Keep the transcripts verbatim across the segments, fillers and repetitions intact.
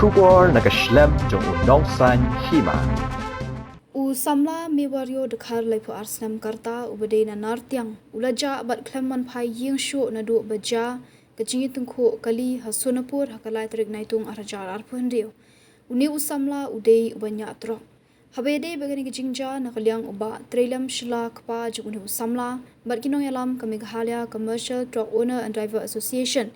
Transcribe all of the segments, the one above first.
Khubor na ka shlem jong u Nongsaiñ Hima. U samla Mewario Dkhar laiphew ar snem ka rta uba dei na Nartiang u la jah bad khlem wan phai ïing shuh naduh ba jia ka jingïatyngkhuh kali ha Sonapur ha ka lai tarik Naitung ar hajar arphew hynriew. Une u samla u dei uba ñiah trok. Haba ïadei bad kane ka jingjia na ka liang u Bah Treilem Shylla, kpa jong une u samla, bad ki nongïalam ka Meghalaya Commercial Truck Owner and Driver Association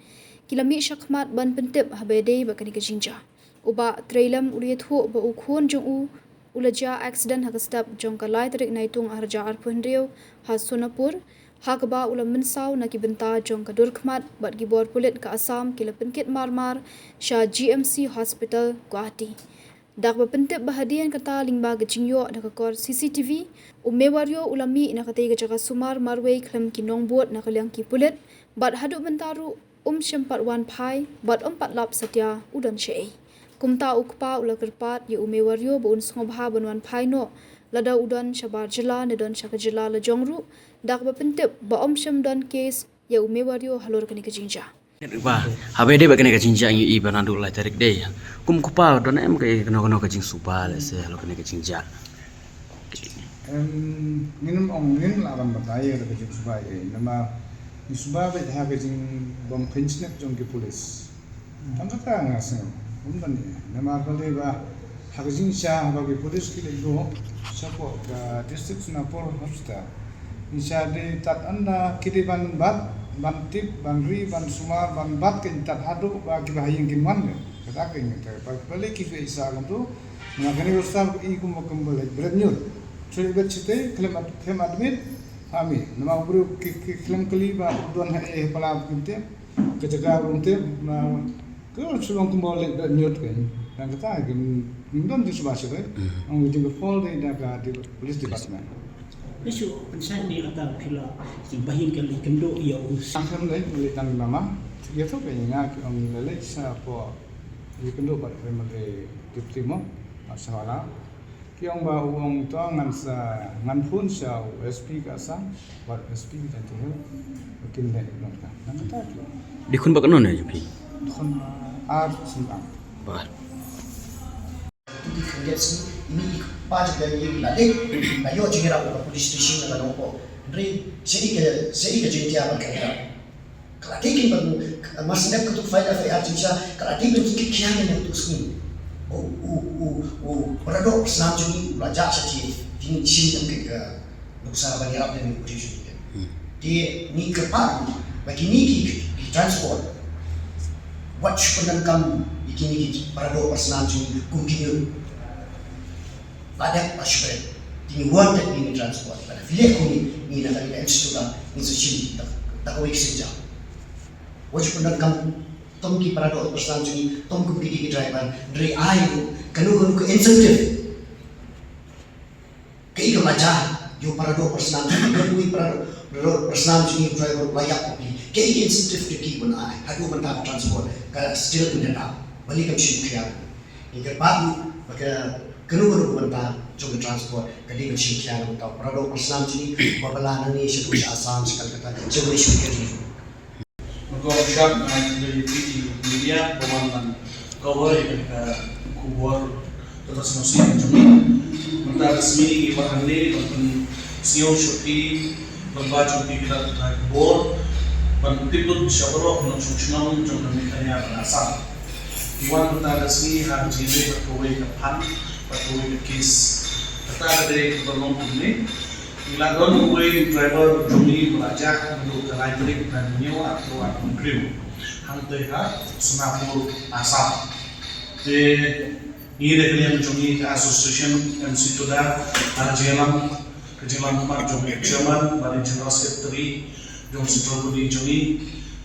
ki la mih shakhmat ban pyntip haba ïadei bad kane ka jingjia. U Bah Treilem u la ïathuh ba u khun jong u u la jia aksiden ha ka step jong ka lai tarik Naitung ar hajar arphew hynriew ha Sonapur, ha kaba u la mynsaw na ki bynta jong ka dur khmat bad ki bor pulit ka Assam ki la pynkit marmar sha G M C Hospital, Guwahati. Da kaba pyntip ba hadien kata lyngba ka jingïoh da ka kor C C T V, u Mewario u la mih na katei ka jaka sumar marwei khlem ki nongbud na ka liang ki pulit, bad haduh mynta ruh um shym pat wan phai bad um pat lap satia u don shaei. Kumta u kpa u la kyrpad ïa u Mewario ba un sngewbha ban wan phai noh lada u don shabar jylla ne don sha ka jylla lajong ruh, da kaba pyntip ba um shym don kes ïa u Mewario halor kane ka jingjia. Ba, haba ïadei bad kane ka jingjia ngi i ba naduh lai tarik dei. Kum u kpa don em ka kano kano ka jingsuba lehse halor kane ka jingjia? Em, ngin ym ong ngin lah ban batai ïa ka jingsuba ei, namar ngi suba beit ha ka jingbym kheiñ snep jong ki pulit. Tang kata nga sngew, ym don ei. Namar balei ba ha ka jingshisha haba ki pulit ki leit buh shapoh ka District Sonapur Hospital, ngi sa dei tad ynda ki dei ban bat, ban tip, ban ri, ban sumar, ban bat, kein tad haduh ba kiba ha ïing kin wan. Kata kein kata. Balei ki phi sa kumtu? Namar kane ka rta i kumba kumba leit bret ñiut. Choi bet chitei, khlem ad-, khlem admit ha mi. Namar u briew ki, ki khlem kylli ba u don haei ha pala, kim tip. Ka jaka ba um tip, na ka shu long kumba leit bret ñiut kein. Tang kata kein, ngim don jingsuba shuh ei. Ong jingphol dei da ka di-, police department. Ni shu pynshai ni kata phi la, jingbahin ka leit kynduh ïa u. Sang khlem leit, leit tang nama. Ïathuh kein nga ki ong leit shapoh, leit kynduh bad family deputy mo, bad sha wala. Ki ong ba u ong to ngan sa, ngan phone sha u S P ka Assam bad S P ka Jaintia Hills ba kin leh nangta. Nangta ki ong. Dei khun ba katno ne jong phi? Khun ar snem. Bah. Ini i kpa jong ka ïing la dei, la ïoh jingïarap na ka police station na ka Nongpoh. Hynrei shaei ka, shaei ka Jaintia ban ka ïarap. Ka la dei kein ban, mar snem katu file F I R jingshisha, ka la dei ban ki khia na katu sngi. U, u, u, u Paradoh Pyrsnam jong ngi u la jah sha ki, ki ngi shim ïa ka nuksa ban ïarap ïa ngi u jong ngi. Hmm. Te ngi kyrpad ba kine ki, ki transport wat shu pyndonkam ïa kine ki Paradoh Pyrsnam jong ngi kum ki ñiut. La dep ba shu pret. Te ngi wan te ngi transport. Lada phi leh kumne, ngi na ka liang institute ngi sa shim da, da kawei ka sienjam. Wat shu pyndonkam tang ki Paradoh Pyrsnam jong ngi, tang kum kine ki driver, hynrei ai ruh kano kano ka incentive. Kaei kaba la jia ïa u Paradoh Pyrsnam jong ngi, kano kano i Paradoh, Paradoh Pyrsnam jong ngi, driver ba ïap, kaei ka incentive ka ki ban ai haduh mynta ka transport ka still in the dark. Balei kam shim khia? Ngi kyrpad ruh ba ka, kano kano ka bynta jong ka transport ka dei ban shim khia na ka bynta u Paradoh Pyrsnam jong ngi, ba la nangne shaduh sha Assam, sha Kolkata, sha Delhi, sha Delhi. Mynta ka sngi ngi wan ban cover ïa ka khubor kaba sngewsih jong ngi. Mynta ka sngi ngi wan hangne ban pynsngew sha phi, lyngba jong phi ki lad pathai khubor, ban tip lut sha baroh ki nongshong shnong jong ka Meghalaya bad Assam. Ngi wan mynta ka sngi ha ka jingïadei bad kawei ka phang, bad kawei ka case. Kata ka dei kaba long kumne. Ngi la don uwei u driver jong ngi ba la jah naduh ka lai tarik na Hynñiew arphew arphew hynriew hangtei ha Sonapur, Assam. Te ngi na ka liang jong ngi ka Association M C Tudar, ka jingïalam, ka jingïalam khmat jong u Chairman bad u General Secretary jong Central Body jong ngi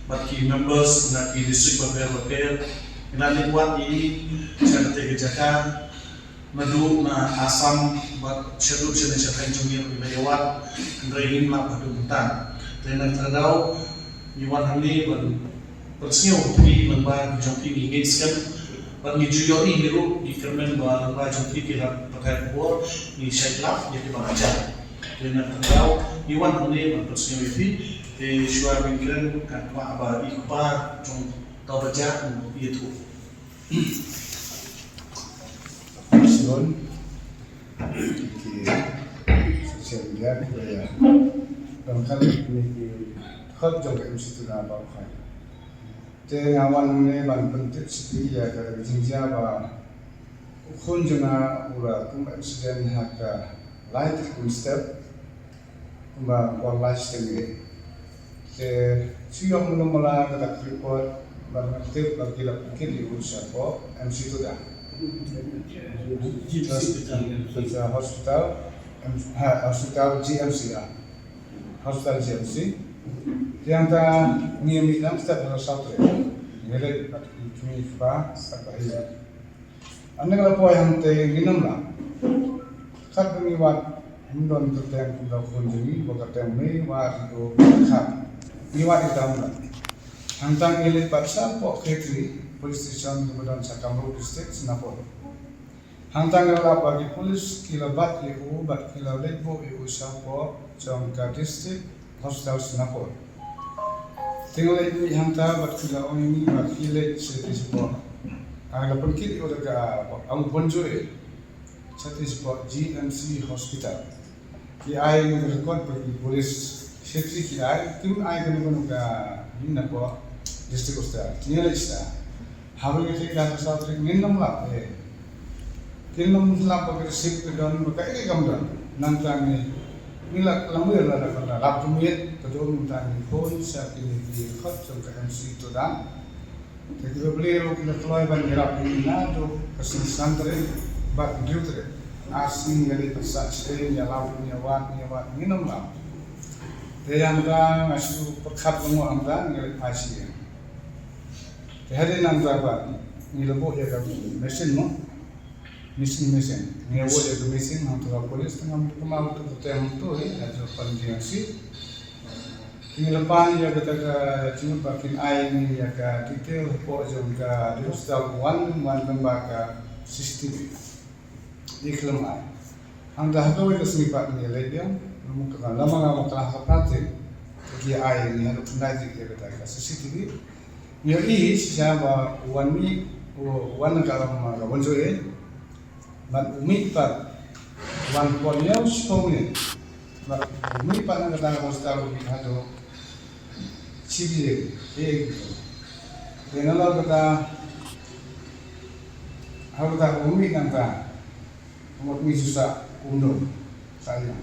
bad ki members na ki district bapher bapher, ngi la leit wad ïa i sha katei ka jaka. Naduh na Assam bad shaduh shane shathaiñ jong ngi ruh ngi la ïa wad, hynrei ngim lah haduh mynta. Te na kata ka daw ngi wan hangne ban pynsngew ïa phi lyngba jong phi, ngi ngeit skhem bad ngi ju ïohi hi ruh, ngi kyrmen ba lyngba jong phi ki lad pathai khubor ngi shait lap ïa kiba la jah. Te na kata ka daw ngi wan hangne ban pynsngew ïa phi. Te shuwa ban kren, ngan kwah ba i kpa jong uta uba jah un ïathuh. Ki social media ki ba ïa donkam ïa kine ki khot jong ka M C Tuda ba u khot. Te nga wan hangne ban pyntip sha phi ïa ka jingjia ba u khun jong nga u la kum accident ha ka lai tarik mynstep. Kumba kwah lai sha teng. Te shu ïoh mala mala ka dak report ba nga tip ba ki la pynkit ïa u shapoh M C Tuda. Hospital. Hospital, em, ha, hospital G M C ah. Hospital G M C. Te hangta ngi mih lang step ha South Red. Ngi leit bad ki kmie ki kpa bad bah hi. Ynda nga la poi hangtei ngin ym lah. Kat ba ngi wad, ym don kyrteng kum da u khun jong ngi, ba kyrteng mei, wa ri ko kat. Ngi wad ïa ka ym don. Hangta ngi leit pat shapoh Khetri Police Station, kaba don sha Kamrup District, Sonapur. Hangta nga la lap ba ki police ki la bat ïa u, bad ki la leit buh ïa u shapoh jong ka district hospital Sonapur. Te nga leit mih hangta bad ki la ong ïa ngi ba ki leit sha ki shapoh. Nga la pynkit ïa u da ka, ah, Bonjour. Sha ki shapoh G M C Hospital. Ki ai ïa ngi ka record ba ki police shetri ki ai, kim ai kano kano ka link na ka district hospital. Te ngi leit sha. Haba ngi leit sha ka hospital ngin ym lap, eh. Ngin ym lap ba ka receipt ka don, ba kaei kaei kam don. Nangta ngi, ngi la, la mih la, la, la lap kumne, ka don nangta ngi phone sha kine ki khot jong ka M C Tuda. Te ki ba plie ruh ki la kloi ban ïarap ïa ngi naduh ka sngi san tarik bad hynriew tarik. Ar sngi ngi la dei ban sah sha, ïalam, ïawad, ïawad, ngin ym lap. Te ïa nangta nga shu pyrkhat lang mo hangta ngi la phai sha ïing. Te hadien nangta pat ngi la buh ïa ka machine mo. Missing, missing. Ngi ïa buh ïa ka missing hangto ha police, te ngam tip kumno to kyrteng hangto, eh, ha jong ka G M C. Te ngi la pan ïa kata ka jingmut ba kin ai ïa ngi ïa ka detail hapoh jong ka detail wan, wan lyngba ka C C T V. Dei khlem ai. Hangta ha kawei ka sngi pat ngi leit biang, lama ka, lama nga bakla ha ka party. Ki ai ïa ngi haduh khyndai tarik ïa kata ka C C T V. Ngi ïohi shisha ba u wan mih, u wan ka, um, ka Bonjour. Bad u mih pat wan por hynñiew shiphew minit. Bad u mih pat na kata ka hospital u mih haduh shi baje, eh, te nalor kata, ha kata u mih nangta, u mih shisha um don. Sa ïa.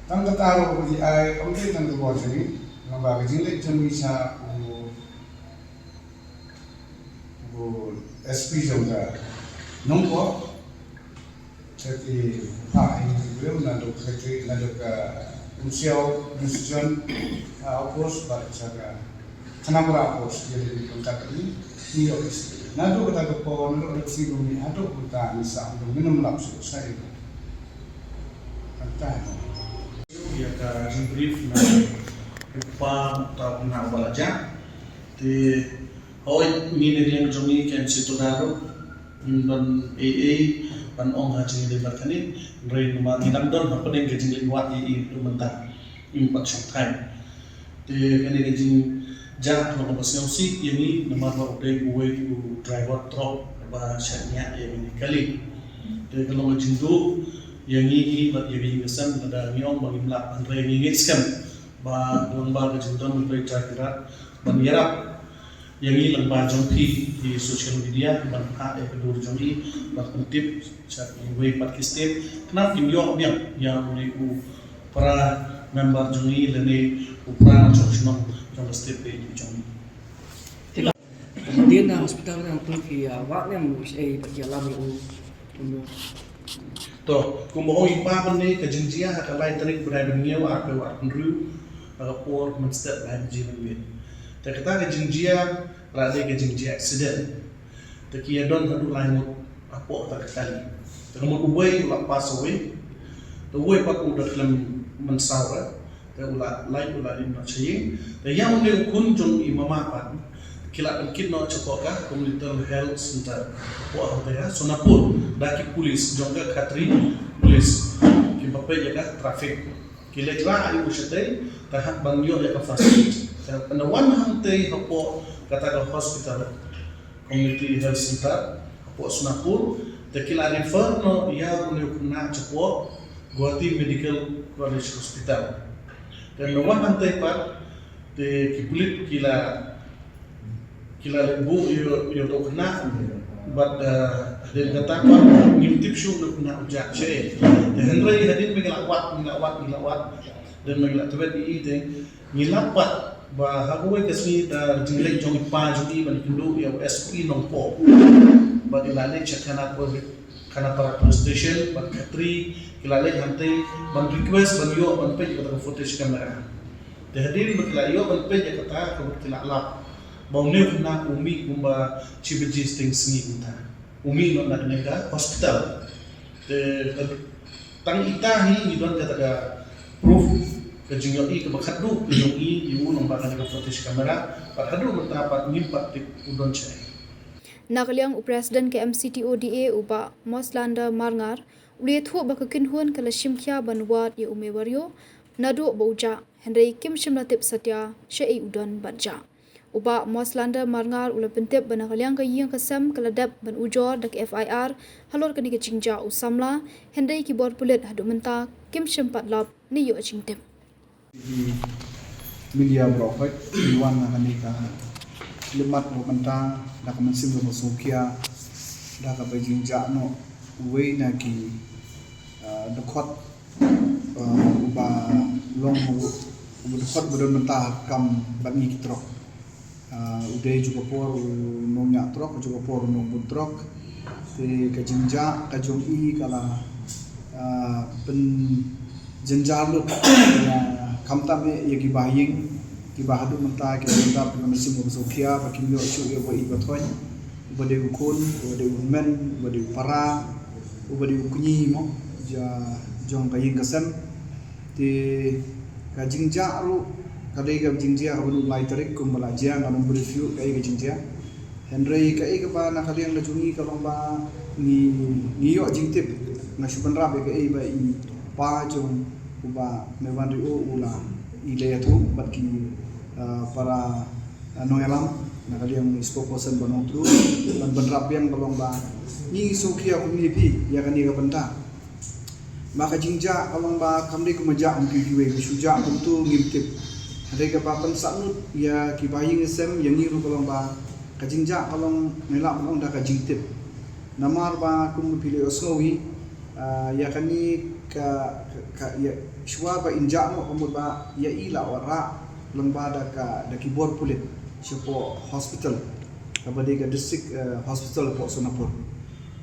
Tang kata ruh u ji ai, um dei tang ka bor jong ngi, namar ba ka jingleit jong ngi sha u u S P jong ka Nongpoh, te ki phah ïa ngi ki briew naduh ka Khetri, naduh ka Umsiaw, Umsiaw, ah, outpost, bad sha ka Khanapara outpost, ïa ki pynkat ngi, ngi ïoh S P. Naduh kata ka por, naduh ka sngi ba ngi haduh kata ngi sah, ngin ym lap shuh, sa ïa. Kata. Ïa ka jingbrief na u kpa, uta u khynnah uba la jah. Te hooid, ngi na liang jong ngi ka M C Tuda ruh ngim don ei ei ban ong ha jingïadei bad kane, hynrei namar ngi dang don hapdeng ka jingleit wad ïa i haduh mynta, ngim pat shongthait. Te kane ka jingjia ka long kaba sngewsih ïa ngi namar ba u dei uwei u driver truck ba shaniah ïa kane ka kali. Te ka long ka jingduh ïa ngi hi bad ïa ka ïing ka sem, lada ngi ong ba ngim lap, hynrei ngi ngeit skhem ba lyngba ka jingdon U Blei Trai Kynrad ban ïarap ïa ngi lyngba jong phi ki social media ban phah ïa ka dur jong ngi ban pyntip sha kiwei pat ki state, khnang kin ïoh biang ïa une u para member jong ngi lane u para nongshong shnong jong ka state peit jong ngi. Hadien na hospital nangta ki, ah, wad ne em, eh, pat ki ïalam ïa u. To, kumba ong i pa mynne, ka jingjia ha ka lai tarik bnai ba hynñiew arphew arphew hynriew, ha ka por mynstep lai baje mynmiet. Te kata ka jingjia la dei ka jingjia accident. Te ki ïadon haduh lai ngut hapoh kata ka kali. Te ka mut uwei u la pass away. Te uwei pat u da khlem mynsaw re. Te u la lait, u la leit noh sha ïing. Te ïa une u khun jong i mama pat ki la pynkit noh shapoh ka Community Health Center, hapoh hangtei ha Sonapur, da ki police jong ka Khatri Police kiba peit ïa ka traffic. Ki leit rah ïa u shatei, te hap ban ïoh ïa ka first aid. Te ynda wan hangtei hapoh kata ka hospital, Community Health Center, hapoh Sonapur, Te ki la refer noh ïa une u khynnah shapoh Guwahati Medical College Hospital. Te na wan hangtei pat te ki pulit ki la ki la leit buh ïa ïa u khynnah bad hadien kata pat ngim tip shuh une u khynnah u jah shaei. Te hynrei hadien ba ngi la wad ngi la wad ngi la wad, hadien ba ngi la tbit ïa i te ngi lap pat ba ha kawei ka sngi da jingleit jong i pa jong i ban kynduh ïa u S P Nongpoh. Bad i la leit sha Khanapara, Khanapara Police Station bad khatri ki la leit hangtei ban request ban ïoh ban peit ïa kata ka footage camera. Te hadien ba ki la ïoh ban peit ïa kata ka mut ki la lap ba une u khynnah u mih kumba shi baje shiteng sngi kumta. U mih noh na kane ka hospital. Te tang ita hi ngi don kata ka proof ka jingïohi kaba khatduh ka jong i ïa u lyngba kane ka footage camera. Bad haduh mynta pat ngim pat tip u don shaei. Na ka liang u President ka M C T O D A u Bah Moslander Marngar u la ïathuh ba ka kynhun ka la shim khia ban wad ïa u Mei Warrior naduh ba u jah, hynrei kim shym la tip satia shaei u don bad jah. U Bah Moslander Marngar u la pyntip ba na ka liang ka ïing ka sem ka la dep ban ujor da ka F I R halor kane ka jingjah u samla, hynrei ki bor pulit haduh mynta kim shym pat lap ne ïoh jingtip. Ki media baroh khoit ki wan na kane ka khyllipmat ba mynta da ka mynsiem kaba sngewkhia da kaba jingjah noh uwei na ki dkhot uba long uba dkhot uba don mynta kam bad ngi ki trok. U dei ju ka por u nongñiah trok, ju ka por u nongbud trok. Te ka jingjah ka jong i ka la pynjynjar lut ïa khamtam eh ïa ki bahaïing kiba haduh mynta ki la ïoh dap ïa ka mynsiem kaba sngewkhia ba kim ïoh shuh ïa uba ïeit ba thoiñ, uba dei u khun, uba dei u hynmen, uba dei u para, uba dei u kñi mo jong ka ïing ka sem. Te ka jingjah ruh ka dei ka jingjia kaba nyngkong lai tarik kumba la jia, nga nym brief ïa kaei ka jingjia. Hynrei kaei kaba na ka liang ka jong ngi ka long ba ngi ngi ïoh jingtip, nga shu bynrap ïa kaei ba i pa jong u Bah Meiwanriew u la i la ïathuh bad ki para nongïalam na ka liang i spokesperson ba Nongtdru ban bynrap biang ka long ba ngi sngewkhia kumne phi ïa kane ka bynta. Ba ka jingjah ka long ba kam dei kumba jah kum kiwei kiwei, shu jah kumto ngim tip. Hynrei kaba pynsangnud ïa ki bahaïing sem ïa ngi ruh ka long ba ka jingjah ka long ngi lah ban ong da ka jingtip. Namar ba kum phi la ïohsngew hi ïa kane ka ka ïa shuwa ba in jah noh ka mut ba ïa i la wanrah lyngba da ka da ki bor pulit shapoh hospital kaba dei ka district hospital hapoh Sonapur.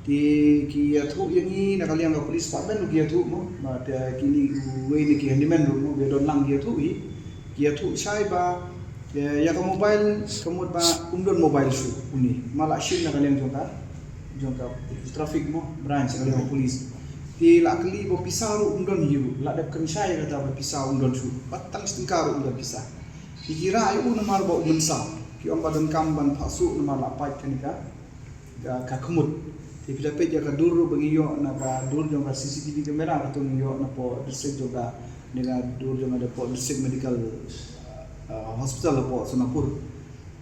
Te ki ïathuh ïa ngi na ka liang ka police department ruh ki ïathuh mo, bad kine uwei na ki handyman ruh mo, ba don lang ki ïathuh hi. Ki ïathuh shai ba ïa ka mobile ka mut ba um don mobile shuh une, ma la shim na ka liang jong ka jong ka traffic mo, branch na ka liang ka police. Te la kylli ba pisa ruh um don hi ruh, la dep kren shai ïa kata ba pisa um don shuh, ba tang shi tyngka ruh um don pisa. Te ki rah ïa u namar ba u mynsaw, ki ong ba donkam ban phah shuh namar la pait kane ka ka khmut. Te phi la peit ïa ka dur ruh ba ngi ïoh na ka dur jong ka C C T V camera kata ngi ïoh napoh district jong ka, ne ka dur jong ka napoh district medical hospital hapoh Sonapur.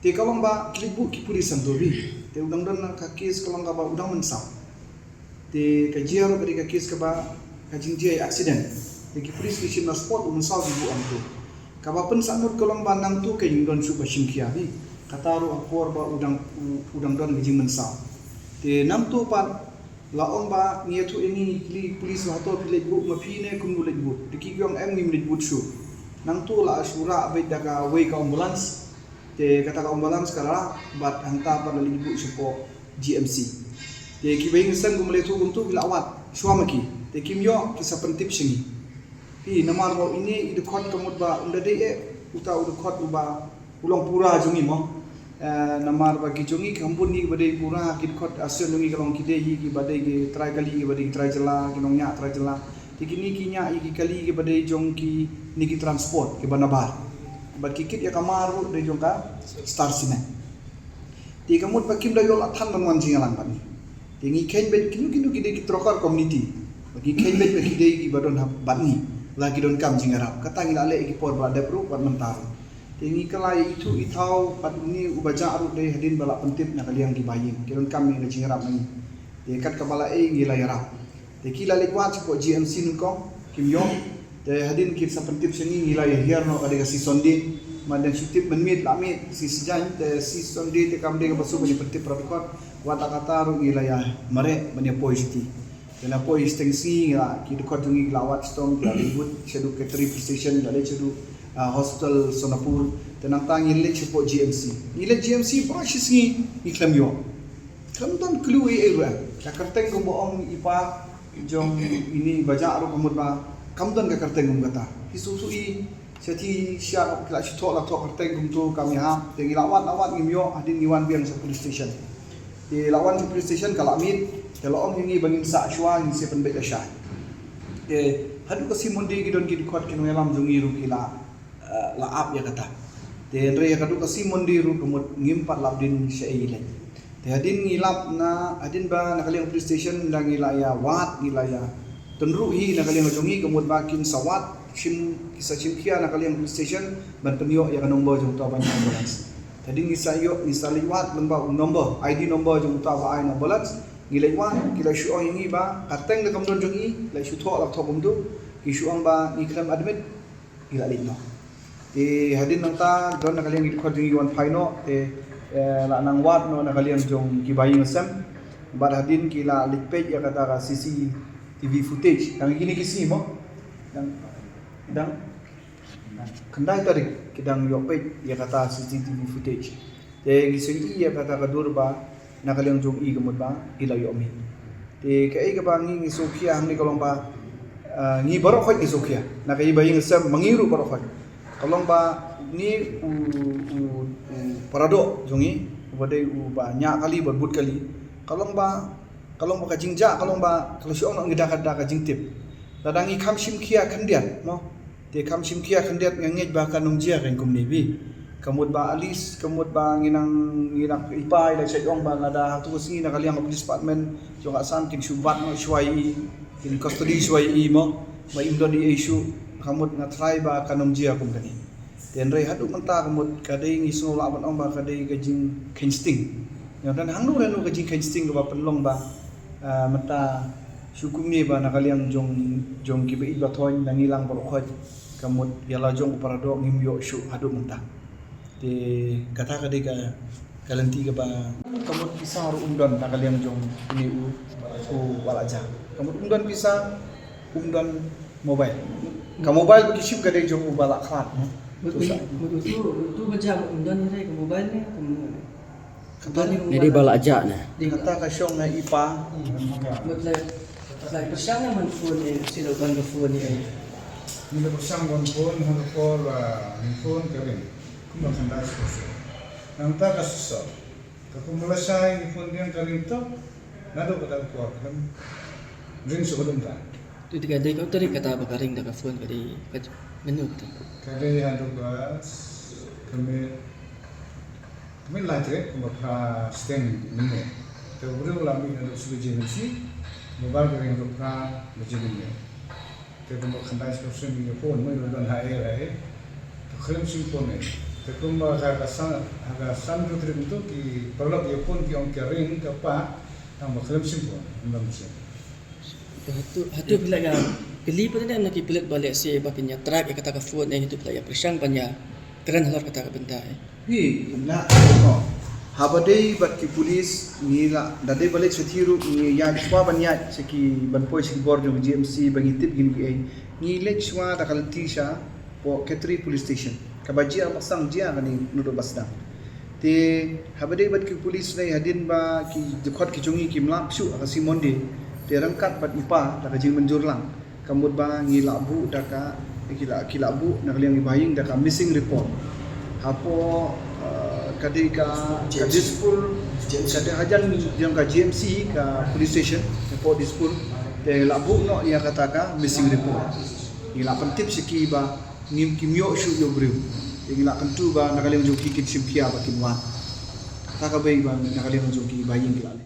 Te ka long ba ki leit buh ki pulit hangto phi. Te u dang don ka case ka long kaba u dang mynsaw. Te ka jia ruh ka dei ka case kaba ka jingjia accident. Te ki pulit ki shim na spot, u mynsaw ki buh hangto. Kaba pynsangnud ka long ba nangto ka ïing don shuh ba shim khia phi. Kata ruh ha por ba u dang u dang don ka jingmynsaw. Te nangto pat la ong ba ngi ïathuh ïa ngi, ngi kylli pulit ba hato phi leit buh ma phi ne kumno leit buh. Te ki ong em ngim leit buh shuh. Nangto la shu rah beit da kawei ka ambulance. Te kata ka ambulance ka rah bad hangta pat la leit buh shapoh G M C. Te kiba ïeng sem kumba la ïathuh kumto ki la wad shuwa ma ki. Te kim ïoh ki sa pyntip sha ngi. Phi namar ba ine i dkhot ka mut ba um da dei eh uta u dkhot uba u long pura jong ngi mo. Namar ba ki jong ngi ki hambun ngi kiba dei pura ki dkhot arsien jong ngi ka long ki dei hi kiba dei ki trai kali kiba dei ki trai jylla, ki nongñiah trai jylla. Te kine ki ñiah ïa ki kali kiba dei jong kine ki transport kiba nabar. Bad ki kit ïa ka mar ruh dei jong ka Star Cement. Te ka mut ba kim da ïoh la than ban wan jingïalang bad ngi. Te ngi kheiñ beit kino kino ki dei ki trocar community. Ba ngi kheiñ beit ba ki dei kiba don ha bad ngi la ki donkam jingïarap. Kata ngi la leh ïa ki por ba la dep ruh bad mynta ruh. Te ngi kylla ïa ithuh ithaw bad une uba jah ruh dei hadien ba la pyntip na ka liang ki bahaïing ki donkam ïa ka jingïarap na ngi. Te kat kaba la ei ngi la ïarap. Te ki la leit wad shapoh G M C nyngkong, kim ïoh. Te hadien ki sa pyntip sha ngi, ngi la ïa hiar noh ka dei ka sngi Sunday. Mynta shu tip mynmiet la miet, sngi Saitjaiñ, te sngi Sunday te kam dei kaba suk ban ïa pyntip para dkhot. Wat la katta ruh ngi la ïa mareh ban ïa poi shatei. Te la poi shiteng sngi ngi la, ki dkhot jong ngi ki la wad shitom, ki la leit bud shaduh Khetri Police Station, la leit shaduh, ah, Hospital Sonapur. Te nangta ngi leit shapoh G M C. Ngi leit G M C baroh shi sngi ngi khlem ïoh. Khlem don clue ei ei ruh. Ka kyrteng kumba ong i pa jong ine i bajah ruh ka mut ba kam don ka kyrteng kum kata. Ki shu shu i sha ti sha ki la shu thoh la thoh kyrteng kumto kam ïahap. Te ngi la wad la wad ngim ïoh, hadien ngi wan biang sha police station. Te la wan sha police station ka la miet, te la ong ïa ngi ba ngin sah shuwa, ngin sa pynbeit lashai. Te haduh ka sngi Monday ki don ki dkhot ki nongïalam jong ngi ruh ki la eh, la ap ïa kata. Te hynrei ïa kaduh ka sngi Monday ruh ka mut ngim pat lap dien shaei leh. Te hadien ngi lap na, hadien ba na ka liang police station la ngi la ïa wad, ngi la ïa tynruh hi na ka liang jong ngi ka mut ba kin sa wad shim, ki sa shim khia na ka liang police station ban pynïoh ïa ka number jong uta ba ai ambulance. Te hadien ngi sa ïoh, ngi sa leit wad lyngba u number, I D number jong uta ba ai ambulance. Ngi leit wad, ki la shu ong ïa ngi ba ka kyrteng da kam don jong ngi, la shu thoh la thoh kumto. Ki shu ong ba ngi khlem admit, ngi la leit noh. Te hadien nangta don na ka liang ki dkhot jong ngi wan phai noh, te, eh, la nang wad noh na ka liang jong ki ba ïing sem. Bad hadien ki la leit peit ïa kata ka C C T V footage. Dang kine ki sngi mo? Dang, dang khyndai tarik ki dang ïoh peit ïa kata C C T V footage. Te ngi sngew ïa kata ka dur ba na ka liang jong i ka mut ba i la ïoh mih. Te kaei kaba ngi ngi sngewkhia hangne ka long ba, ah, ngi baroh khoit ngi sngewkhia. Na ka i ba ïing sem ma ngi ruh baroh khoit. Ka long ba ni u, u, u paradoh jong i, uba dei uba ñiah kali bad bud kali. Ka long ba, ka long ba ka jingjia, ka long ba ka la shu ong noh ngi da ka, da ka jingtip. Lada ngi kham shim khia khyndiat mo. Te kham shim khia khyndiat nga ngeit ba kan ym jia kan kumne bha. Ka mut ba at least, ka mut ba ngi nang, ngi nang i pa i la shait ong ba lada hato ka sngi na ka liang ka police department jong ka Assam kin shu bat noh shuwa i, kin custody shuwa i mo. Ba im don i issue, ka mut nga tharai ba kan ym jia kum kane. Te hynrei haduh mynta ka mut ka dei ngi sngew lah ban ong ba ka dei ka jingkheiñ sting. Nga don hangno hangno ka jingkheiñ sting kaba pynlong ba, ah, mynta shu kumne ba na ka liang jong, jong kiba ïeit ba thoiñ na ngi lang baroh khoit. Ka mut ïa la jong u paradoh ngim ïoh shuh haduh mynta. Te kata ka dei ka, ka lynti kaba, ka mut pisa ruh um don na ka liang jong une u, u ba la jah. Ka mut um don pisa, um don mobile. Ka mobile ba ki shim ka dei jong u ba la khlad, no? Mut, mut utu, utu ba jah um don hi re ka mobile ne, ka mut. Ka don hi. Ne dei ba la jah ne. Kata ka shong na i pa. Mut la, la pyrshang na man phone ne, shi la don ka phone ne. Ni la pyrshang man phone, ha ka por, ah, phone ka ring. Kumba khyndai shiphew sien. Nangta ka shisha. Ka kumba lashai ngi phone biang ka ring tok. Naduh kata ka por khlem ring shuh haduh mynta. Tu ka dei ka tarik kata ba ka ring da ka phone ka dei ka mano kata. Ka dei haduh ka, ka mih, ka mih lai tarik kumba phra shiteng mynne. Te u briew u la mih naduh shi baje mynshwa. Mobile ka ring haduh phra baje mynne. Te kumba khyndai shiphew sien ngi phone, mo, i la don ha ei ha ei. Te khlem shim phone ei. Te kumba ha ka san, ha ka san hynriew tarik mynta ki paralok ïa phone ki ong ka ring ka pah, tangba khlem shim phone, ym don sien. Hato, hato phi la ïa kylli pat ne na ki pulit ba lehse ba kin ïa track ïa kata ka phone ei, hato phi la ïa pyrshang ban ïa kren halor kata ka bynta ei? Hi, na, no. Haba dei bad ki pulit, ngi la, da dei ba leit shatei ruh, ngi ïaid shuwa ban ïaid sha ki ban poi sha ki bor jong G M C ba ngi tip kin kiei. Ngi leit shuwa da ka lynti shapoh Khetri Police Station. Kaba jia ba sdang jia kane naduh ba sdang. Te haba dei bad ki pulit ne hadien ba ki dkhot ki jong ngi kim lap shuh ha ka sngi Monday. Te ryngkat bad i pa da ka jingmynjur lang. Ka mut ba ngi la buh da ka, ki la, ki la buh na ka liang i ba ïing da ka missing report. Hapoh, eh, ka dei ka, ka Dispur, ka dei hajan jong ka G M C, ka police station, hapoh Dispur. Te la buh noh ïa kata ka missing report. Ngi la pyntip sha ki ba ngim, kim ïoh shuh ïa u briew. Te ngi la kyntu ba na ka liang jong ki kin shim khia ba kin wan. Kata ka bei ba na ka liang jong ki ba ïing ki la leh.